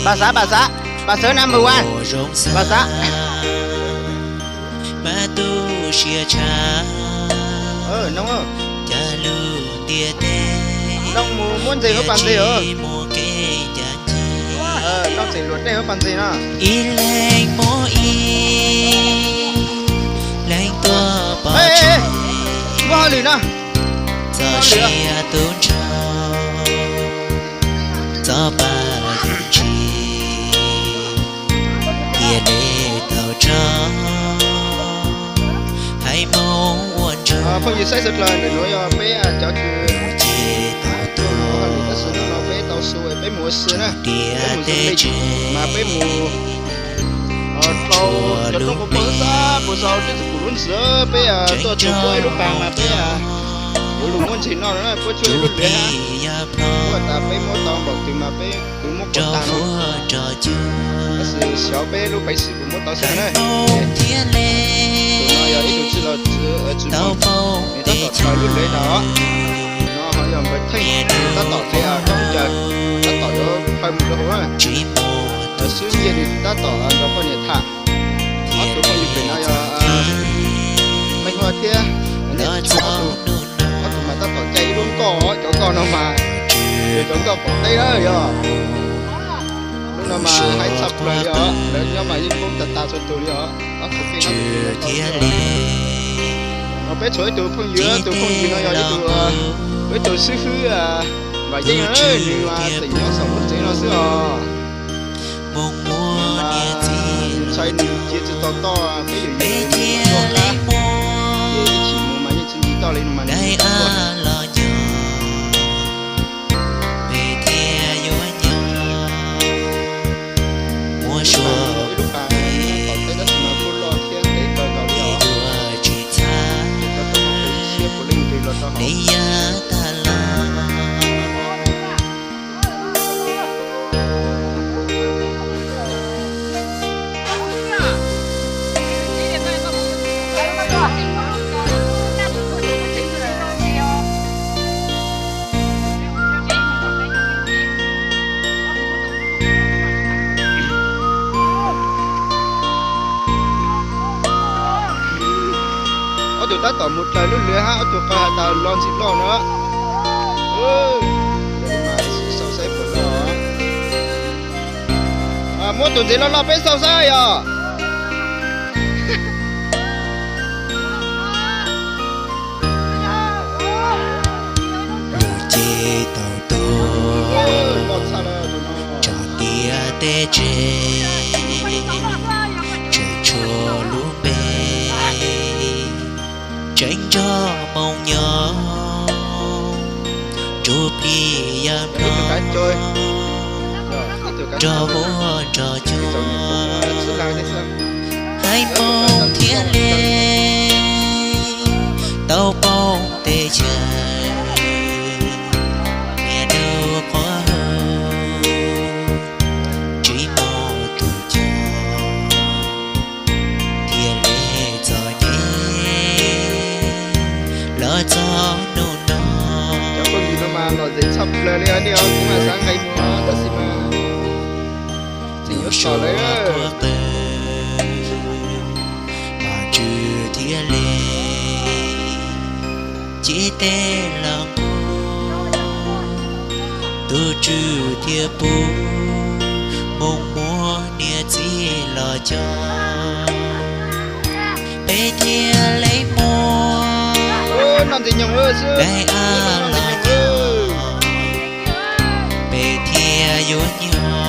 Pam xav, pam xav, pam xav na, mus ua, pam xav. Pab tu siab tshaj, cas lub ntiaj teb, noog mus muab ntses huab pas ntses, noog tseem luam dej huab pas ntses no. Ib leeg muab ib leeg tuaj pov tseg, muab hauj lwm no. Txoj sia tub ntsho, txoj pa yeej tsis, tiam le tau tso, hais moo ua ntsuag. Phooj ywg saib sawv dlawg, ntawm nuav yog peb cov kws ces tau tuag, tab sis hnub no peb tau su, peb mus ua si na, peb mus zoo li, mas peb mus rau cov roob puag puag xab puas sau twb tsis pum lub ntsis, peb tuaj txug puab ib lub pas mas peb yuav lug muab ntses noj no, puab tshuab ib lub lwv hab, puab tas peb muab tau npaum twg mas peb kuj muab kuas tag no. Tab sis xyov peb lub peev xwm puas muab tau xwb na. Tus no yog ib tug txwj laug txwv, txwv nws tab tom tau lub lwv no. No ho yog npawg Theej, tab tom hle khaub ncaws, tab tom yuav plhaw mus rau hauv na. Xwb nyiaj nws tab tom nrog poj niam tham. Ob tug phooj ywg pem no yog Meej Huaj thiab Neej Tshua, ob tug mas tab tom caij ib lub nkoj, cov nkoj no mas, cov nkoj qaum teb na yog. Lub no mas haib tshaj plaws li os, lawv nyob mas yeej poob tas tas txhua tus li os. Ob tug phooj ywg thiab li. Peb tshuav ib tug phooj ywg, tus phooj ywg no yog ib tug, ib tug xib hwb Vam Yeeb, nws mas tseem nyob saum lub tsev no xwb os. Nws mas ntshai nws cia tsis tau toj peb yawm yij, nws mas tuaj qab, ces ib chim mus mas yeej tsis nti toj li no mas nws tuaj. Ib lub pas tom teb tab sis mas kuj loj thiab ntev kawg nkaus li os. Rau tau peb siab puav leej nqis los rau hauv. Ob tug tab tom mus dlaws lub lwv hab ob tug qw has tas los ntxim loj no. Muab tus ntses loj loj peb xauj saib yog. Lug ces tau tuag, tso tiaj teb tsev, tseem tshuav lub npe, tseem nrog moo nyob, ntsuj plig yam nplog, nrog huab nrog cua, haiv moog thiab le, tau poob teb chaws, niaj hnub qhuav hau, tsis muaj tus coj, thiaj le txom nyem los txog hnub no. Cov phooj ywg no mas lom zem tshaj plaws li os, nej kuj mas xav nqis mus tab sis mas tseem yuav tom lawm. Los tswv thiab le, cia tej los nqug, tus tswv thiab pub, moog muab niam txiv los coj, peb thiaj le muaj daim av los nyob, peb thiaj yuav nyob